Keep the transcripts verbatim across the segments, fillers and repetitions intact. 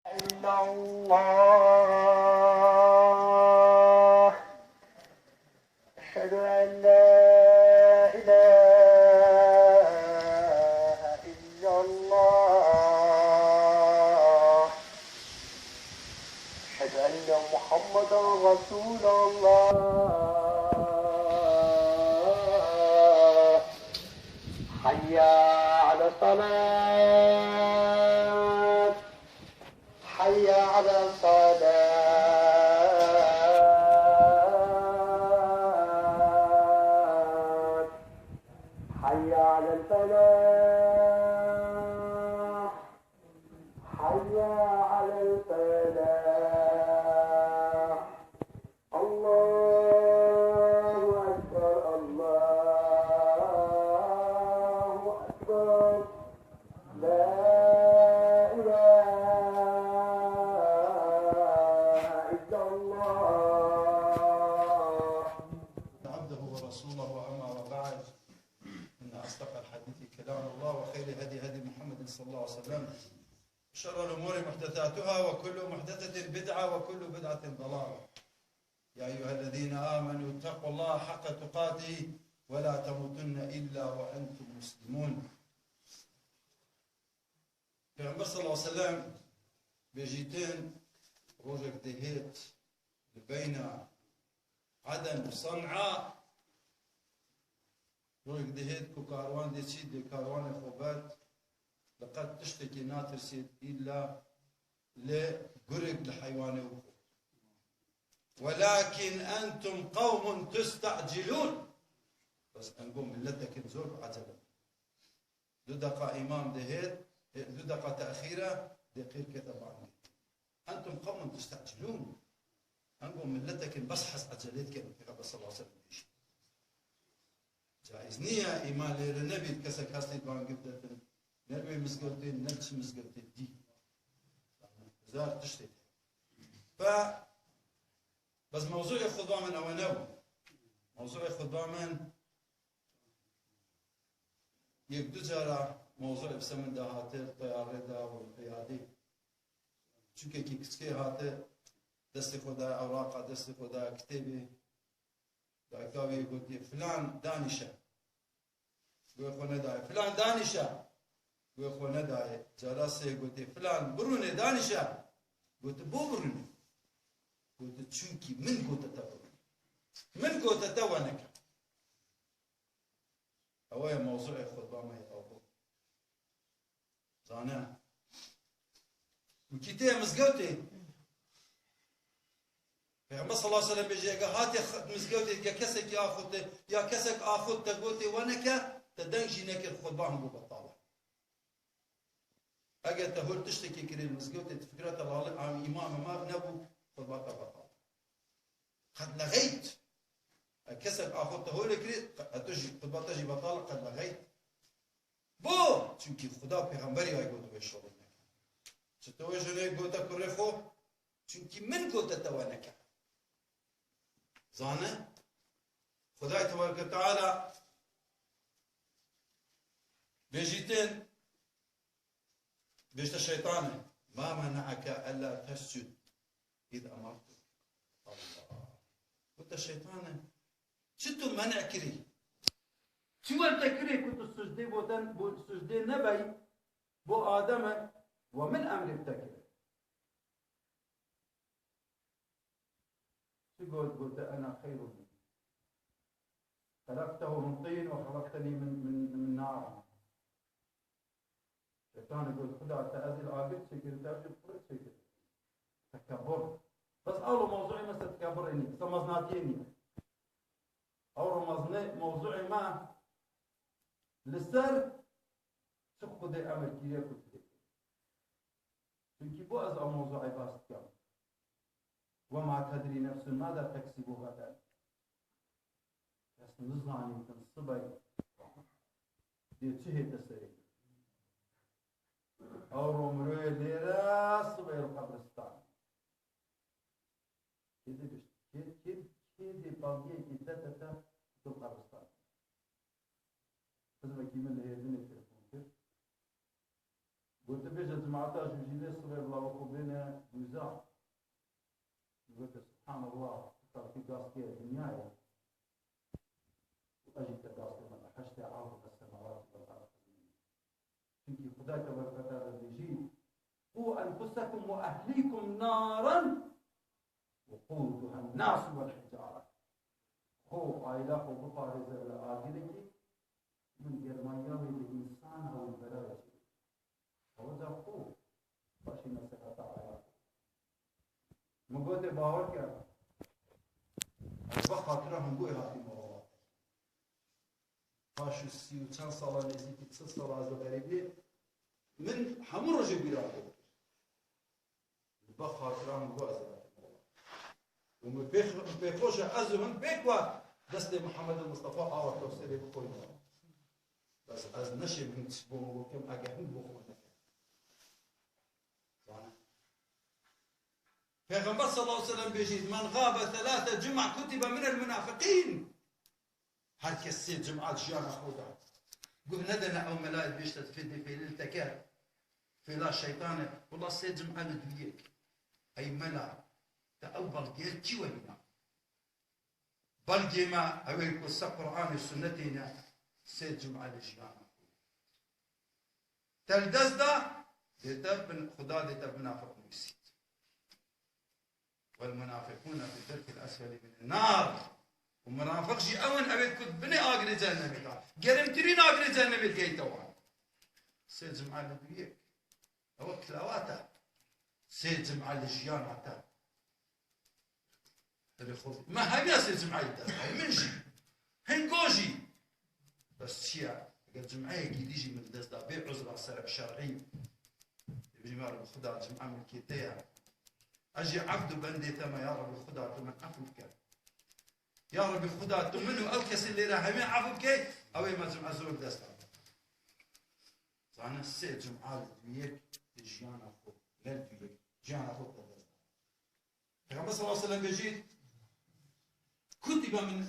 إلا الله. أشهد أن لا إله إلا الله. أشهد أن محمدا رسول الله. حي على الصلاة. حي على الصلاة. حي على الفلاح. حي على الفلاح. الله أكبر، الله أكبر. لا إله إلا الله. عبده ورسوله، أما وبعد، إن أصدق الحديث كلام الله، وخير هدي هدي محمد صلى الله عليه وسلم، وشر الأمور محدثاتها، وكل محدثة بدعة، وكل بدعة ضلالة. يا أيها الذين آمنوا اتقوا الله حق تقاته ولا تموتن إلا وأنتم مسلمون. Pêxember sallallahu aleyhi ve sellem bêjîtin, rojek dihêt li beyna Eden û San'a, rojek dihêt ku karwan dê çî dê karwanê xwe bert, li qet tiştekê natirsêt îlla li gurek li heywanê û xwe. Welakin entum qewmun testecilûn. Bes em go milletekin zor bi ecele. Du deqa îmam dihêt, e, du deqa texîr e, dê qîr kete bangê. Entum qewmun testecilûn. Em go milletekin bes hez ecelê dikin, Pêxember sallallahu aleyhi ve sellem dibêjî. Caiz niye îmam lêre nebît, kesek hestê bangê bidetin, ne wê mizgewtê, ne çi mizgewtê dî. Hezar tiştê. Fe, bes mewzûyê xutba min ewe nebû. Mewzûyê xutba min yek du cara mewzûyê bi se min de hate, teyarê de û peyadê. Çûkekî kiçikê hate, destê xwe daye ewraqa, destê xwe daye kitêbê. Dayika wî gotiye, "Filan danîşe." Guhê xwe nedayê. "Filan danîşe." Guhê xwe nedayê. Cara sê gotiye, "Filan birûne danîşe." Gotiye, "Bo birûne." Gotiye, "Çunkî min gote te birûne. Min gote te we neke." Ew ye mewzûê xutba me ye ew bû. Zane. Û kî tê mizgewtê. Peyxember sallallahu aleyhi ve sellem bêje, "Ege hatê x-, mizgewtê, ege kesekî axutte, ya kesek axut te gotê we neke, te deng jî nekir, xutba hingû betal e." Ege te hol tiştekê kirê li mizgewtê, tu fikra te lalik, am îmamê me nebû, xutba te betal e. Qet lexeyt. E, kesek axut te holê kirê, qe-, e, tu jî, xutba te jî betal e, qet lexeyt. Bo? Çunkî Xuda pêxemberî ay got wê şolê neke. Çi tu wê jinê gote kurê xwe? Çunkî min gote te we neke. Zane? Xudayê Tebareke Teala bêjîtin, bêjte şeytanê, "Ma mena'eke ella tescud iz emartuk." Allah. Gote şeytanê, "Çi tu men'e kirî? Çi wer te kirê ku tu sucdê bo ten, bo sucdê nebey bo Ademe, we min emrê bi te kir?" Çi got? Gote, "Ena xeyrun min. Xelaqtehu min tîn ve xelaqtenî min, min, min nar." Şeytanê got, "Xuda, te ez ê li agir çêkir, te ez ê li qurê çêkir." Tekebur. Bes alo mewzûê me ser tekebur nîye, ser meznatiyê nîye. Ew mezne mewzûê me li ser çi Xudê emir kiriye ku tu dê. Çunkî bo ez ew mewzûê behs dikim. "Ve ma tedrî nefsun mâzâ teksîbû xeden." Kes nizanîtin sibey dê çi hête serê. Ewro miroyê lêre, sibey li qebristan. Kê dê gişt, kê, kê, kê dê baviyekî te te te tu li qebristan. Xizmekî min li Hêrdinê telefon kir. Got, "Tu bêje cemaeta Jûjînê sibê bila we xwe bêne, Gote, Subhanallah, tu takî gaz kê dinyayê. Û ez jî te gaz kê me behiştê, ardu es-semawati vel ard. Çimkî Xuda tebareke ve teala dibêjî, "Qû enfusekum ve ehlîkum naran ve qûduha en-nas vel hicare." Xwe û aîla xwe biparêze li agirê min germaniya wê li însan û li bera wê çêbike. Ew da xwe xweşî mesefeta aîla. Min gotê, bawer ke ez bi xatira hingû hatîme welat. Paş û sî û çend sala, nêzîkî çil sala ez li xerîbiyê, min hemû rojê bîra xwe kir. Li ba xatira min got ez ê hatîme welat. Û min pêx-, pêxweş e ez û hûn pêk we destê Muhammed Mustafa awa Kewserê bixwîne. Bes ez neşêm hûn tişt bo min bikim, ege hûn bo xwe nekin. Zane. Pêxember sallallahu aleyhi ve sellem bêjî, "Men xabe thelâthe cuma kutibe minel munafiqîn." Her kes sê cuma jiyana xwe da guh nedene ew melayê bêjte fêdê fêlil te ker. Fêla şeytan e. Wela sê cuma li duyek. Ey mela, te ew belgeyê kî we hîna? Belgê me ew ê ku ser Qur'anê sunnetê ne, sê cuma li jiyana xwe. Te li dest da, dê te bin, Xuda dê te munafiq nivîsît. Vel munafiqûne fid derkil esfelî minen nar. Û munafiq jî ew in, ew ê ku binê agirê cehennemê de, gerimtirîn agirê cehennemê digihîte wan. Sê cuma li duyek. Ew kilawat e. Sê cuma li jiyana te. Erê xwe, me hemiya sê cumeyê dest da, min jî. Hingo jî. Bes çi ye? Eger cumeyekî dî jî min dest da, bê uzra serek şer'î, dibêjim, ya Rebbi Xuda, cum'a milkê te ye. Ez jî ebd û bendê te me, ya Rebbi Xuda, tu min efû bike. Ya Rebbi Xuda, tu min û ew kesê lêre hemî efû bike, ew ê me cum'a zor dest da. Zane sê cum'a li duyek di jiyana xwe, ne li duyek, jiyana xwe te dest da. Peyxember sallallahu aleyhi ve sellem bêjî, "Kutibe min,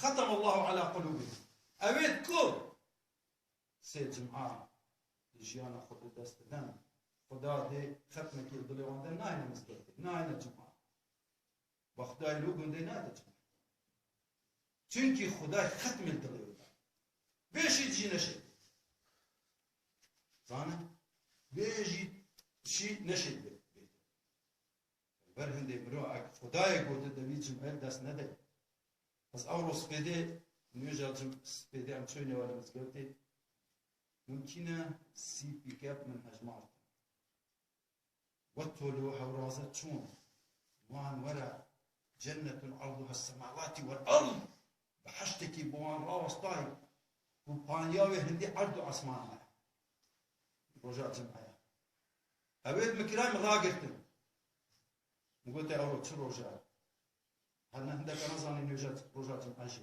xetemallahu ala qulubihim." Ew ê ku sê cuma di jiyana xwe di dest didin, Xuda dê xetmekî li dilê wan de nayne mizgewtê, nayne cuma. Ba Xudayê li gundê nayne cuma. Çunkî Xuday xetmê li dilê wan de. Bê şît jî neşêt. Zane? Bê jî şî neşêt bê. Ber hindê mirov, eg Xudayê gote de vî cumeyê dest nede. Ez ewro spêdê, nûja cim-, spêdê em çûyne were mizgewtê. Mumkîn e sî pîkep min hejmart. Wet tolê û hewraze çûn. Wan were cennetun arduha semawati vel ard. Behiştekî bo wan rawestayî ku paniya wê hindî erd û esman heye. Roja cum'e ye. Ew ê bi min kirayê min ragirtin. Min gote, "Ewro çi roja ye?" Her ne hindek nezanî nûja roja cum'e jî.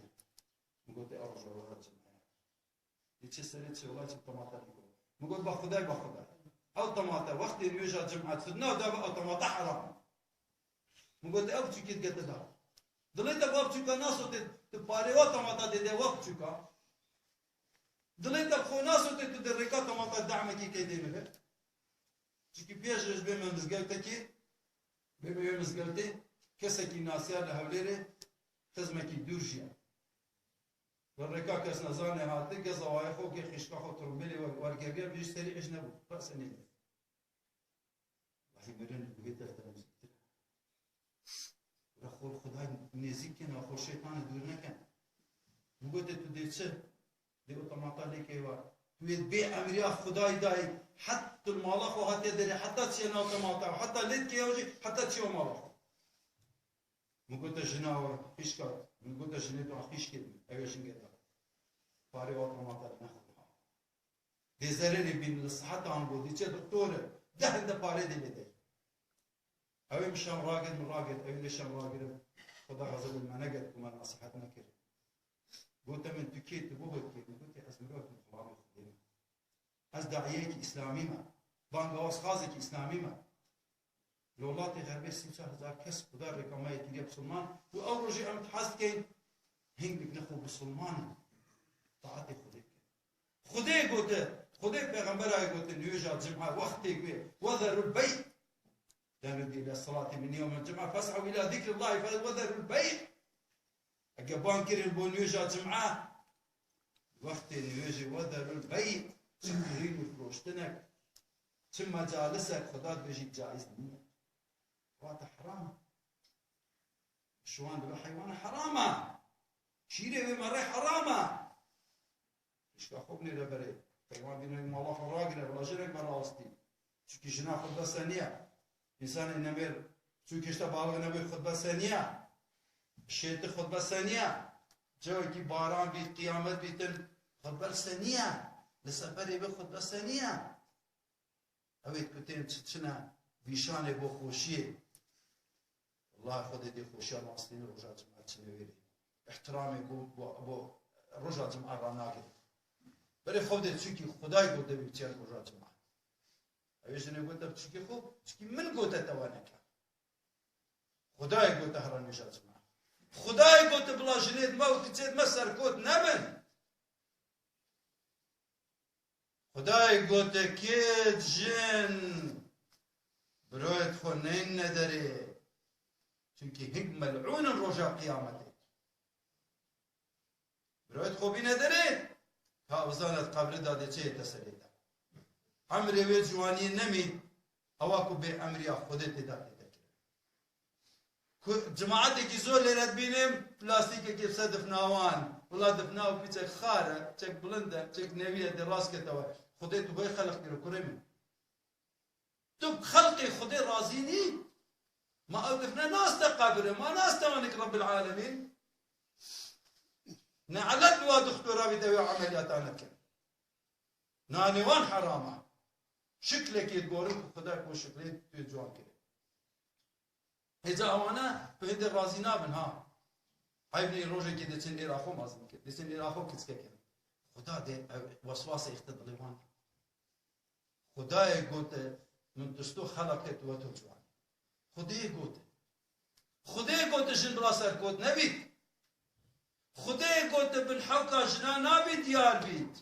Min gote, "Ew roja, roja cum'e ye." Dê çi serê çi, wela çi temata dî got. Min got, "Ba Xudayê, ba Xudayê. Ew temata wextê nûja cum'e tu nav dabe, ew temata heram e." Min got, "Ew biçûkê dige te da. Dilê te va biçûka nasote, tu parê wa temata dê de wa biçûka. Dilê te xwe nasote tu di rêka temata dehmekî key dê min ve." Çikî pêş re ji bê me mizgewtekî, bê me wê mizgewtê, kesekî nasiyar li Hewlêrê, xizmekî dûr jiya. Li rêka kes nezane hate, geza wayê xwe, gê xişka xwe, trumbêlê wer-, wergeriya, bêjî serî ij nebû. Qese nêne. Wahî mirin li guhê te te mizgîtir. Re xwe Xuday nêzîk kin, xwe şeytanê dûr nekin. Min gote, tu dê çi? Dê otomata lê key wa. Tu yê bê emriya Xudayî dayî, het tu mala xwe hatiye derê, heta çiye nav otomata, heta lê dikeye jî, heta çiye mala xwe. Min gote jina we, xîşka, min gote jinê tu an xîşkê min, ew ê jingê da. Parê otomata nexwe ha. Dê zererê bîn li siheta an got, dê çe doktor e, deh hinde parê dê lê dey. Ew ê min şem ragirt, min ragirt, ew ê şem ragirim. Xweda xezil li me negirt ku me nasihet nekir. Gote min, tu kê, tu bo kê? Min gote, ez mirovek im, xulamê Xwedê me. Ez daiyekî îslamî me. Bangawazxazekî îslamî me. Li welatê xerbê sî û çar hezar kes Xuda rêka me yê kiriye bisilman û ew rojê em dihez dikeyn hingik ne xwe bisilman in. Taetê Xwedê bikin. Xwedê gote, Xwedê pêxemberayê gote, nûêja cim'a wextê wê, "Wezerul bey'." nudî ila salati min yewmil cum'a fes'ew ila zikrillahi fe-, ve zerul bey'. Ege ban kirin bo nûêja cum'a, wextê nûêjê ve zerul bey', çi kirîn û firoştinek, çi mecalisek, Xuda dibêjî caiz nîne. Wate heram e. Şiwan dibe heywana heram e. Şîrê wê merê heram e. Pişka xwe binêre berê. Heywan dîne mala xwe ragire, bila jinek be rawestî. Çunkî jina xutbe seniye. Însanê nemêr çû kişte balix nebê xutbe seniye. Şêti xutbe seniye. Cewekî baran bît, qiyamet bîtin, xutbe seniye. Li seferê bi xutbe seniye. Ew ê ku tên çi çine vîşanê bo xweşiyê. Wellahî Xwedê dê xweşiya rastî ne roja cuma çine wê rê. Îhtiramê bo, bo, bo roja cuma ranagire. Berê Xwedê çunkî Xwedayê gote wî biçiya roja cuma. Ew ê jinê gote çunkî xwe, çunkî min gote te we neke. Xwedayê gote here nûêja cuma. Xwedayê gote bila jinêd me û kicêd me serkot nebin. Xwedayê gote kêd jin, biroyêd xwe neyne derê. Çunkî hing mel'ûn in roja qiyametê. Biroyêd xwe bîne derê, ka bizane qebrê de dê çi yê te serê de. Emrê wê ciwaniyê nemî, ewa ku bê emriya Xwedê tê de tê de kirin. Ku cemaatekî zor lê re dibînim, plastîkekê bi ser difna wan. Wila difna û piçek xar e, piçek bilind e, piçek newî ye, dê rast kete we. Xwedê tu goy xelq kiro, kurê min. Tu bi xelqê Xwedê razî nî? Ma ew difne nas te qebir e, ma nas te wanik Rebbil Alemîn? Ne'let bi wa doktora bî te wê emeliyata nekin. Nanê wan heram e. Şiklekê digorin ku Xwedê ku şiklê tu yê ciwan kirê. Hêca ewana bi hindê razî nabin ha. Eyb nê rojekê diçin êra xwe mazin kir. Diçin êra xwe kiçke kir. Xuda dê ev weswasê îxte dilê wan. Xudayê gote, min tu sto xelq kir tu weto ciwan. Xudê gote. Xudê gote jin bila serkot nebît. Xudê gote bin hewka jina nabî diyar bît.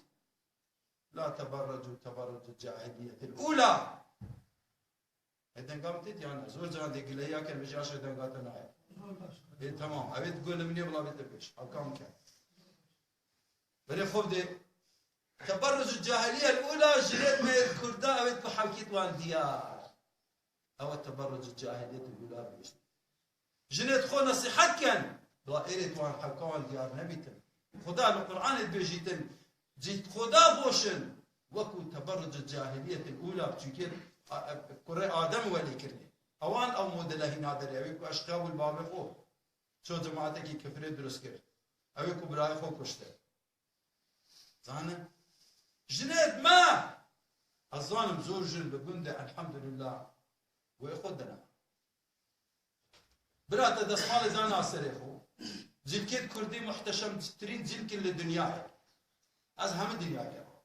La teberrecu teberrucul cahiliyetil ula. Ê denga min tê diyane. Zor can dê gileya ken, vêjî aşê denga te nayê. Ê, tamam. Ewê digo li min ê bila bê te pêş. Ew kam ke. Berê xwe bidê. Teberrucul cahiliyel ula, jinêd me yê Kurda, ewê bi hewkî wan diyar. Ew teberrucul cahiliyet ula bihişt. Jinêd xwe nesîhet ken, bila êrê wan hewka wan diyar nebîtin. Xuda li Qur'anê dibêjîtin, cît Xuda boşin, wekû teberrucul cahiliyetil ula, çunkê a, a, kurê Adem welê kirine. Ewan ew modele hîna derê, ew ê ku eşqa bû li bavê xwe. Ço cemaatekî kifrê dirust kir. Ew ê ku birayê xwe kuşte. Zane? Jinêd me! Ez zanim zor jin li gund e, elhamdulillah. Wê xwe dine. Bira te destmalê dana serê xwe. Cilkêd kurdî muhteşemtirîn cilk in li dinyayê. Ez hemî dinya gera.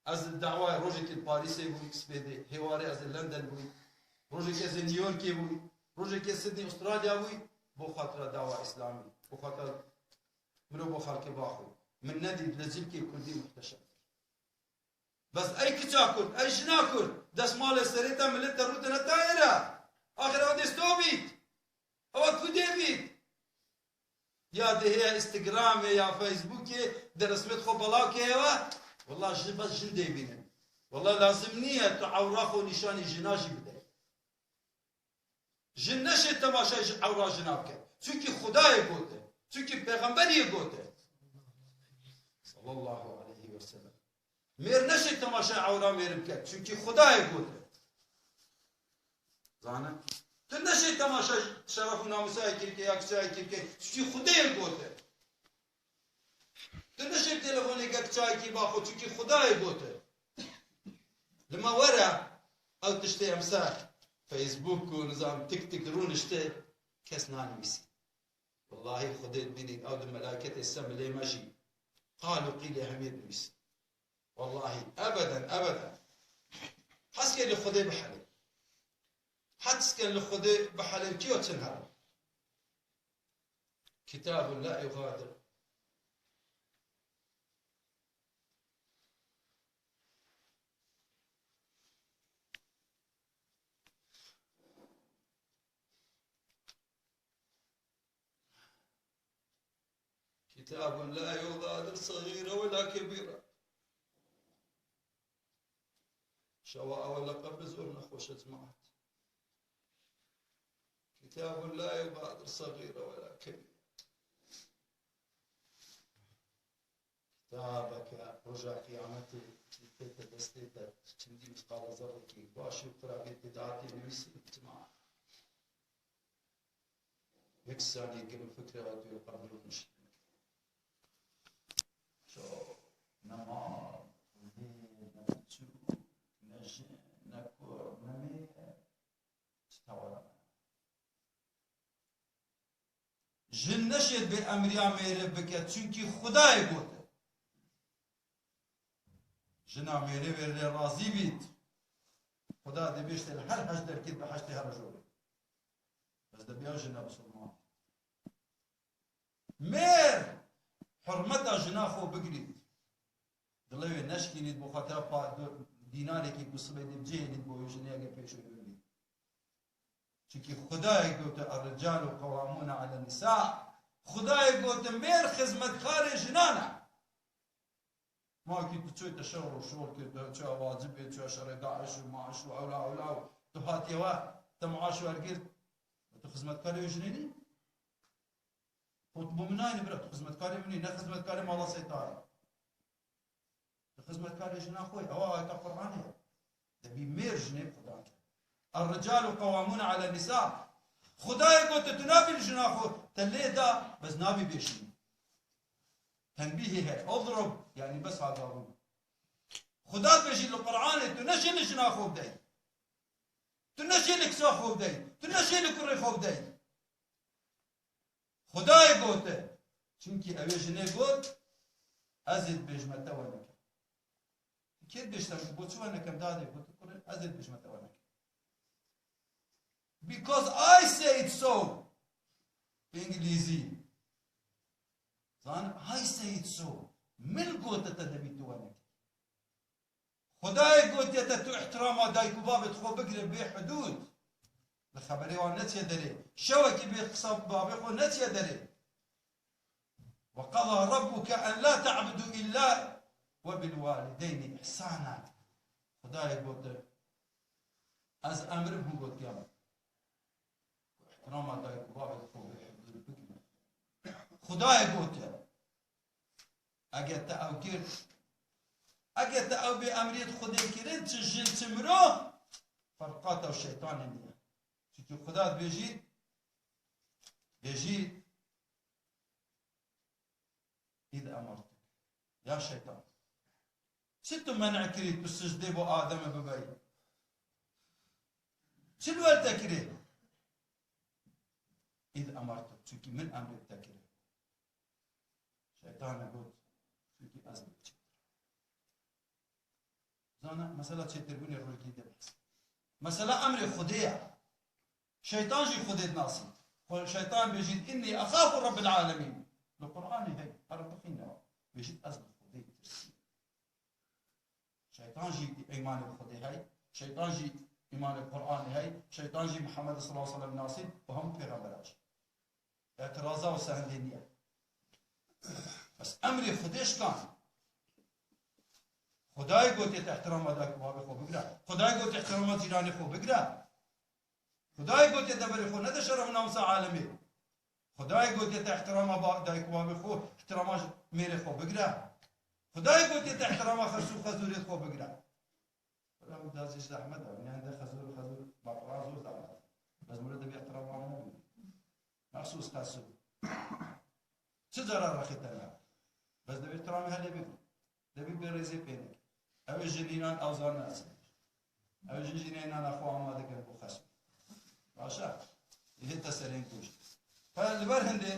Ez li dawayê rojekê li Parîsê bûyî, spêdê. Hêwarê ez li London bûyî. Rojekê ez li New Yorkê bûyî. Rojekê Sydney, Australya bûyî. Bo xatira dawa îslamî. Bo xatira Mirov bo xelkê baxwe. Min nedît li cilkê kurdî muhteşemtir. Bes ey kiça kurd, ey jina kurd, destmalê serê te millet te rûtine tayê re. Axir ew dê sto bît. Ew ku dê bît. Ya dê heye Instagramê ya Facebookê, dê resmêt xwe belav keye we. Wela jin bes jin dê bînin. Wela lazim niye tu ewra xwe nîşanî jina jî bidey. Jin neşê temaşayê ji ewra jina bike. Çunkî Xudayê gote. Çunkî Pêxemberiyê gote. Sallallahu aleyhi ve sellem. Mêr neşê temaşayê ewra mêr bike. Çunkî Xudayê gote. Zane? Tu neşê temaşa şeref û namûsa yekê bike ya kiça yekê bike. Çunkî Xudayê gote. Tu neşê telefonê kek çayekî baxwe, çunkî Xudayê gote. Li me were, ew tiştê em ser Facebook û nizam tik tik rûnişte, kes nanivîsî. Wellahî Xudê dibînî ew di melaketê semilê me jî qal û qîlê hemî dinivîsî. Wellahî, ebeden, ebeden. Hes ke li Xudê bihelê. Hes ke li Xudê bihelê, kî yo çin herin. Kitabun la yugadir. كتاب لا يغادر صغيرة ولا كبيرة. Şewa ew leqeb zor nexweş e, cemaat. كتاب لا يغادر صغيرة ولا كبيرة. Kitabeke roja qiyametê tête destê te, çimdî misqala zerrekî, başî û xirabiyê tê de hatî nivîsîn, cemaat. Yek saniyê gel fikre hatî qebirê xwe şikîn. Çaw, ne mal, ne nê, ne piçûk, ne jin, ne kur, ne mêr. Çi tewera me. Jin neşêt bê emriya mêrê bike, çunkî Xwedayê gote. Jina mêrê wê lê razî bît. Xweda dê bêjte li her heşt derkê behiştê here jorê. Bes de biya jina bisilman. Mêr, hurmeta jina xwe bigirît. Dilê wê neşkînît bo xatira pa-, do-, dînarekî ku sibê dê bicihênît bo wê jinê, eger pêş wê bimrît. Çunkî Xwedayê gote, "Er-ricalu qewwamûne alen nisa." Xwedayê gote, mêr xizmetkarê jinan e. Ma ki tu çûyî te şewr û şol kir, tu çûyî wacibê, çûyî şerê DAIŞ û MAIŞ û ewla ewla û tu hatiye we, te maaş wergirt. Tu xizmetkarê wê jinê nî? Xwe tu bo min nayînî bira, tu xizmetkarê min î, ne xizmetkarê mala Seytanê. Tu xizmetkarê jina xwe yî, ewa ayeta Qur'anê ye. Debî mêr jinê bi Xudan ke. "Er-ricalu qewwamûne alen nisa." Xwedayê gote tu nabî li jina xwe, te lê da, bes nabî bêşînî. Tenbîhê heye. Odrub, yanî bes agabûn. Xuda dibêjî li Qur'anê tu neşê li jina xwe bideyî. Tu neşê li kisa xwe bideyî. Tu neşê li kurê xwe bideyî. Xwedayê gote. Çunkî ew ê jinê got, "Ez ê dibêjime te we nekim." Kê dibêjte, bo çi we nekim dadê? Got, "Kurê, ez ê dibêjime te we nekim." "Because I said so." Bi îngilîzî. Zan, "I said so." Min gote te debî tu we nekî. Xwedayê gotiye te tu îhtirama dayik û babê xwe bigire bê hidûd. Li xeberê wan netiye derê. Şewekî bê qisa babê xwe netiye derê. "Ve qada rabbuke en la ta'budu illa ve bil walideyni ihsana." Xwedayê gote, ez emrim hûn gotiya min. Îhtirama dayik û babê xwe bê hidûd bigire. Xwedayê gote, eger te ew kir, eger te ew bê emriyê Xwedê kirin, çi jin, çi mirov, ferqa te û şeytanê niye. Çunkî Xweda dibêjî, bêjî, "Îd emertuk." Ya şeytan. Çi tu men'a kirî tu sicdê bo Ademê bibeyî? Çi li we te kirê? "Îd emertuk." Çunkî min emrê te kirê. Şeytanê got, "Çunkî ez bi çi?" Zana, mesela çêtirbûnê rojekî de behs. Mesela emrê Xwedê ye. Şeytan jî Xwedê dinasî. Xwe-, şeytan bêjît, "Inni exafu Rabbil alemin." Li Qur'anê hey, her bixîne. Bêjît, "Ez li Xwedê tirsî." Şeytan jî îmanê bi Xwedê hey. Şeytan jî îmanê bi Qur'anê hey. Şeytan jî Muhammed sallallahu aleyhi ve sellem nasî û hemû pêxemberan jî. Etiraza wisa hindê niye. Bes emrê Xwedê şikan. Xwedayê gotiye te îhtirama dayik û babê xwe bigire. Xwedayê gotiye îhtirama cîranê xwe bigire. Xwedayê gotiye deverê xwe nede şeref û namûsa alemê. Xwedayê gotiye te îhtirama ba-, dayik û babê xwe, îhtirama j-, mêrê xwe bigire. Xwedayê gotiye te îhtirama xesû xezûrê xwe bigire. Wela, ew da zî zehmet e. Yanî hinde xezûr, xezûr, baqura zor zehmet e. Bes mire de bê îhtiram wan nebî. Mexsûs xesûr. Çi cara rexê te ne? Bes de bê îhtiramê helê bigir. De bê bê rêzê pê neke. Ew ê jinînan ew zan nasin. Ew jin jî neyna nexwe amade kin bo xesûr. Baş e? Ê hê te serên kuj. Fe li ber hindê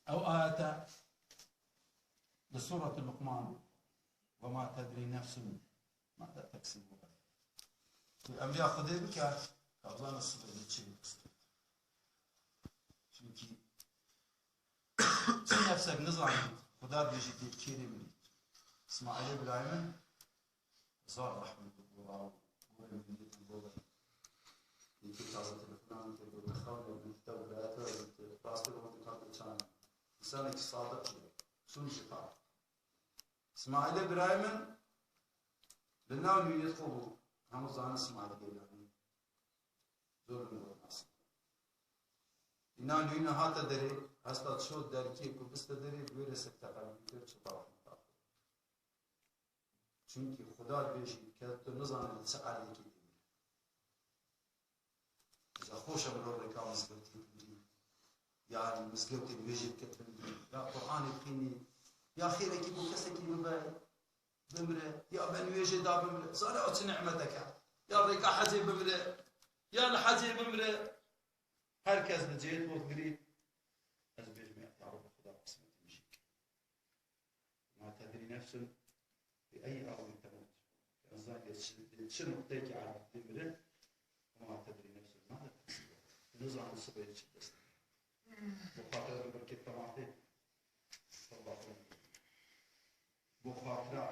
ew ayete li Sûreti Luqman, "Ve ma tedrî nefsun mâzâ teksibû." Tu emriya Xwedê bike, ka bizane sibê li çi bikisî. Çunkî çi nefsek nizanît, Xuda dibêjî tê kêrê mirît. Îsmaîlê birayê min, zor rehmet bi bo ra û gorê min dît û bo. Yekê taze telefona min kir, gote, "Xewle, min te birayê te dît, rastî gotin ka tu çan." Însanekî sadiq bû. Sûn jî qal. Îsmaîlê birayê min li nav nûnê xwe bû. Hemû zanin Îsmaîl Geylanî. Zor min nas. Îna nûne hate derê, hesta ço derkê ku biste derê, bi wê re sekte qelbî kir, ço taraf. Çunkî Xuda dibêjî ke tu nizanî li çi erdekê dê mirî. Ji xweş e mirov rêka mizgewtê bimrî. Yanî mizgewtê nûêjê bike bimrî. Ya Qur'anê bixwînî. Ya xêrekî bo kesekî bibe, bimre. Ya be nûêjê da bimre. Zane ew çi nîmetek e. Ya rêka hecê bimre. Ya li hecê bimre. Her kes li cihê xwe digirî. Ez bêjim ya Reb Xuda qismetê min jî. وما تدري نفس بأي أرض تموت. Ez zanî çi, çi noqteyekî erdî dê mirin. وما تدري نفس ماذا تكسب غدا. Nizanî sibê çi dest. Bo xatira tu birkê tematê. Bo xatira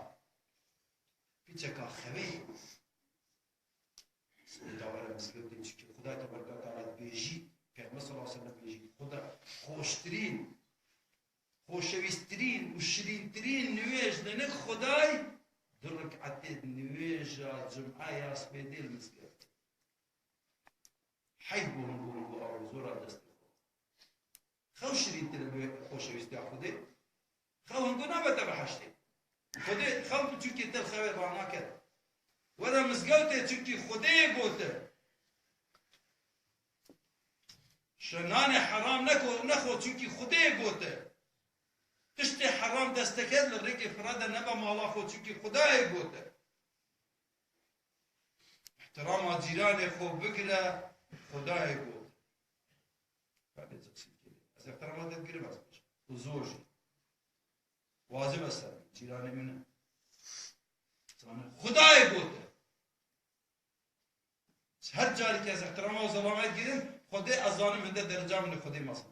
piçeka xewê. Sibê da were mizgewtê, çikî Xuda tebareke teala dibêjî, Pêxember sallallahu aleyhi ve sellem dibêjî, Xuda xweştirîn, xoşewîsttirîn û şirîntirîn nûêj li nik Xuday du reketê nûêja cum'e ya spêdê li mizgewtê. Heyf bo hûn, bo hûn, bo ew zora destê xwe. Xew şirîntir e bi xoşewîstiya Xwedê. Xew hingo nabete behiştê. Xwedê xew tu çunkî te li xewê ranaket. Were mizgewtê çunkî Xwedê yê gote. Şe nanê heram neko, nexwe çunkî Xwedê yê gote. Tiştê heram desteket li rêkê fira de nebe mala xwe çunkî Xuda yê gote. Îhtirama cîranê xwe bigire, Xuda yê gote. Ka nêzîk sîkê. Ez îhtirama te digirim ez bêjim. Û zor jî. Wacib e ser min. Cîranê min e. Zanin. Xwedayê gote. Her carî ke ez îhtirama û zelamet girim, Xwedê ez zanim hinde dereca min li Xwedê mezin.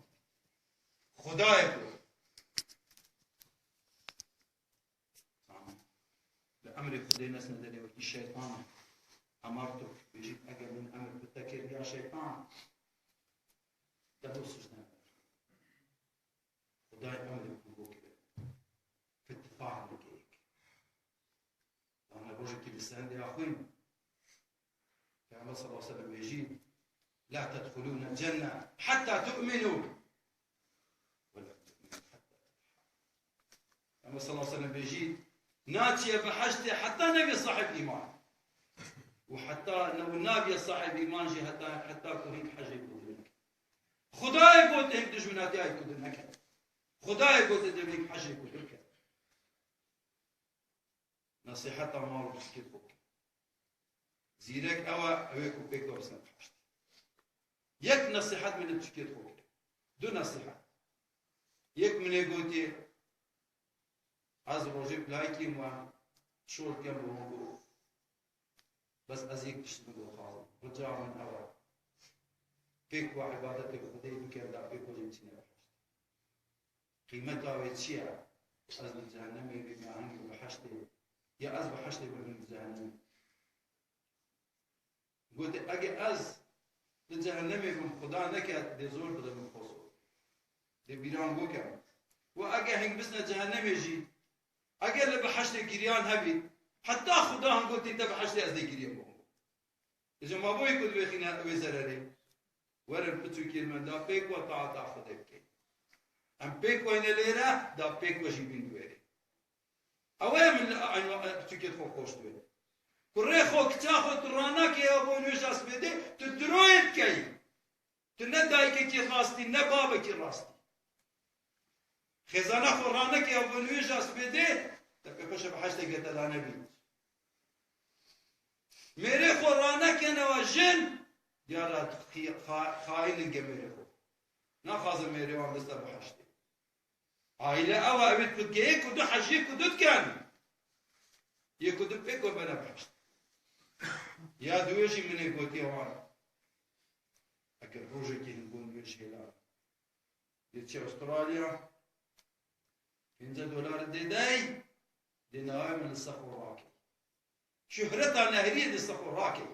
Xwedayê gote. Tamam. Li emrê Xwedê nesne derê wekî şeytan e. Emartuk, bêjît, eger min emr bi te kir ya şeytan, de bo sicde nekir. Xwedayê emrê ku bo kir. Fittifaq nekeyek. Yanî rojekî li sendê ya xwîn. Peyxember sallallahu aleyhi ve sellem bêjî, "La tedhulûne cenne hatta tu'minû." Ve la tu'minû hatta tedhulû. Peyxember sallallahu aleyhi ve sellem bêjî, "Naçiye behiştê heta nebê sahib îman." Û heta ne, û nabiye sahib îman jî heta, heta ku hîn hecê ku din neke. Xudayê gote hîn dijminatiyayê ku din neke. Xudayê gote dê hîn hecê ku din ke. Nesîheta mal û çikê xwe bike. Zîrek ew e, ew ê ku pêk we bisin behiştê. Yek nesîhet min li çikê xwe kir. Du nesîhet. Yek min ê gotî, ez rojê pilayikî me şor dikem bi wan got. Bes ez yek tişt min dixwazim. Rica min ew e. Pêk we îbadetê Xwedê bikin, da pêk we jî biçîne behiştê. Qîmeta wê çi ye? Ez li cehennemê bîme, hingî behiştê, ya ez behiştê bibim li cehennemê? Gote, ege ez li cehennemê bim, Xuda neke, dê zor dixibim xwe zor. Dê bîran gokem. Û ege hing bisne cehennemê jî, ege li behiştê giriyan hebî, heta Xuda hing gotî te behiştê ez dê giriyem bo. Îca ma bo yê ku divêxîne wê zererê? Werin piçûkên me, da pêk we taeta Xwedê bikey. Em pêk weyne lêre, da pêk we jî bîn wêrê. Ew ê min li eyn piçûkên xwe xweş dibê. Kurê xwe, kiça xwe tu ranakê ya bo nûêja sibêdê, tu diroyê dikey. Tu ne dayikekî rastî, ne babekî rastî. Xêzana xwe raneke ya bo nûêja sibêdê, te pê xweş e behiştê gete dane bî. Mêrê xwe ranekene wa jin, diyara xi-, xa-, xaîn in ge mêrê xwe. Naxwazin mêrê wan biste behiştê. Aîle ew e, ew ê ku geyê ku du heciyê ku du dikin. Yê ku du pêk we bene behişt. Ya duwê jî min ê gotiye wan. Eger rojekê hingûn wê ji hêla. Dê çi Astralya? Pênce dolar dê dey, dê navê min li ser xwe rakey. Şuhreta Nehriyê li ser xwe rakey.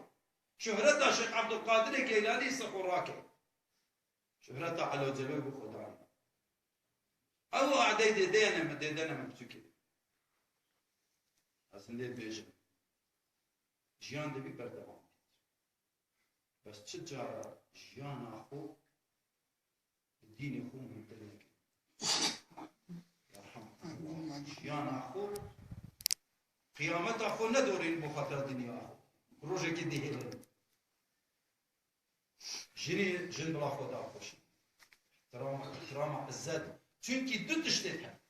Şuhreta Şêx Ebdulqadirê Geylanî li ser xwe rakey. Şuhreta Elo Celo bi Xudanê. Ew adey dê dêne me, dê dene me biçûkê. Ez hindê dibêjim. Jiyan dibî berdewam bît. Bes çi cara jiyana xwe bi dînê xwe muhîmtir neke. Yerhamkallah. Jiyana xwe, qiyameta xwe nedorîn bo xatira dinya xwe. Rojekê dihêlin. Jinê jin bila xwe daxweşin. Ihtirama, ihtirama, izzet. Çunkî du tiştê tevî.